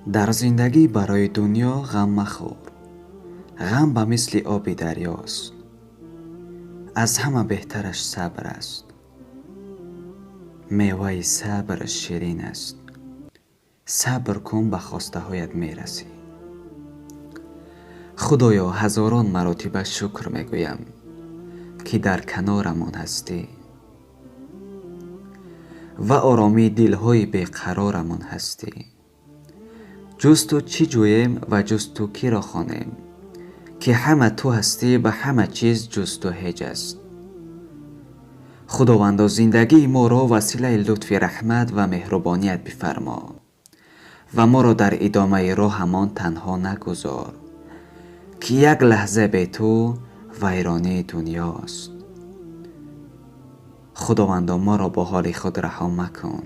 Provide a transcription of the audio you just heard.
Дар зиндагӣ барои дунё ғам махӯр. Ғам ба мисли оби дарёст. Аз ҳама беҳтараш сабр аст. Меваи сабр ширин аст. Сабр кун, ба хостаҳоят мерасӣ. Худоё, ҳазорон маротиба шукр мегӯям, ки дар канорамон ҳастӣ ва оромии дилҳои беқарорамон ҳастӣ. Ҷуз ту чӣ ҷӯем ва ҷуз ту киро хонем, ки ҳама ту ҳастӣ ва ҳама чиз ҷуз ту ҳеҷ аст. Худовандо, зиндагии моро василаи лутфи раҳмат ва меҳрубоният бифармо ва моро дар идомаи роҳамон танҳо нагузор, ки як лаҳза бе ту вайронии дунёст. Худовандо, моро бо ҳоли худ раҳо макун.